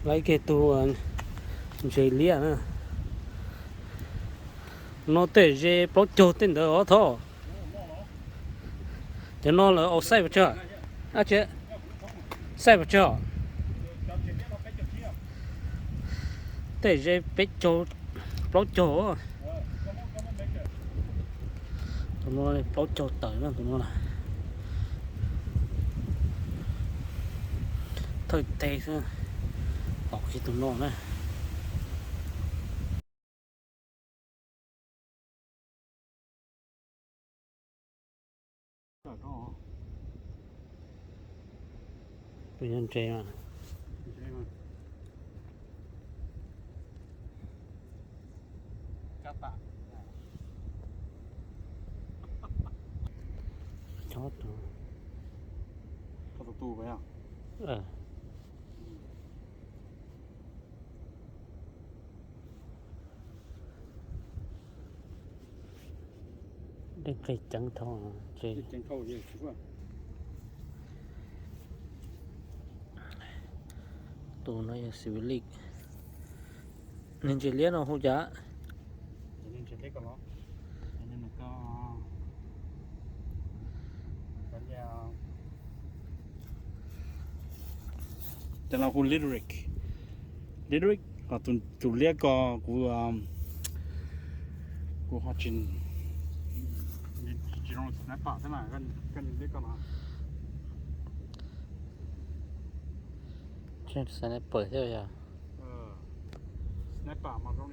Laiv kiag tus ntses liab na. No tej ze plaub caug tej ntawd os thov. Cov no lawv au xaij pes tsawg? Xaij pes tsawg? Tej ze peb caug, plaub caug. Tus no plaub caug tawm no, tus no na. Thawj teg xwb, tom kiag tus no na. Tus yog ntses mas. Chob tus. Dej qig ceev dhau. Tus no yog xi lis. Niag ntses liab no hu cas? Cov no hu lyric. Lyric, ho tus liab ko kuv, kuv ho tsis, tsis zoo sniper thiab na, koj niag liab ko no. Sniper thiab yog. Sniper mas zoo